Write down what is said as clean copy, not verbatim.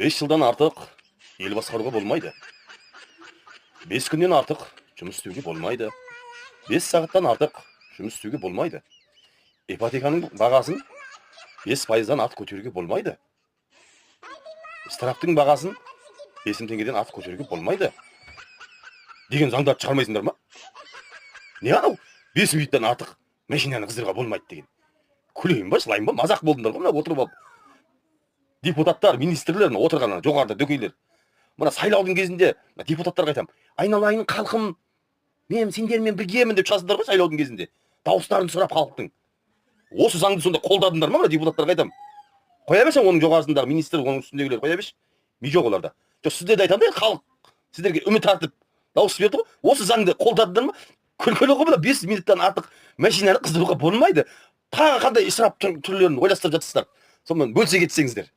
5 жылдан артық ел басқаруға болмайды, 5 күннен артық жұмыс істеуге болмайды, 5 сағаттан артық жұмыс істеуге болмайды, ипотеканың бағасын 5%-дан артық көтеруге болмайды, штрафтың бағасын 5000 теңгеден артық көтеруге болмайды деген заңдарды шығармайсыңдар ма? Не, анау 5 минуттан артық машинаны қыздыруға болмайды деген, күлейін ба, жылайын ба? Мазақ болдыңдар ғой. Мына отырып алып депутаттар, министрлер, мына отырған ана жоғарыда дөкейлер. Мына сайлаудың кезінде мына депутаттарға айтамын: «Айналайын халқым, мен сендермен біргемін», – деп шығасыңдар ғой сайлаудың кезінде дауыстарын сұрап халықтың. Осы заңды сонда қолдадыңдар ма? Мына депутаттарға айтамын, қоя берсең, оның жоғарысындағы министр, оның үстіндегілер қоя берші, ми жоқ оларда. Жоқ, сіздерді айтамын да, халық сіздерге үміт артып дауыс берді ғой, осы заңды қолдадыңдар ма? Күлкілі ғой мына, 5 минуттан артық машинаны қыздыруға болмайды. Тағы қандай ысырап түрлерін ойластырып жатырсыздар, сонымен бөлісе кетсеңіздер.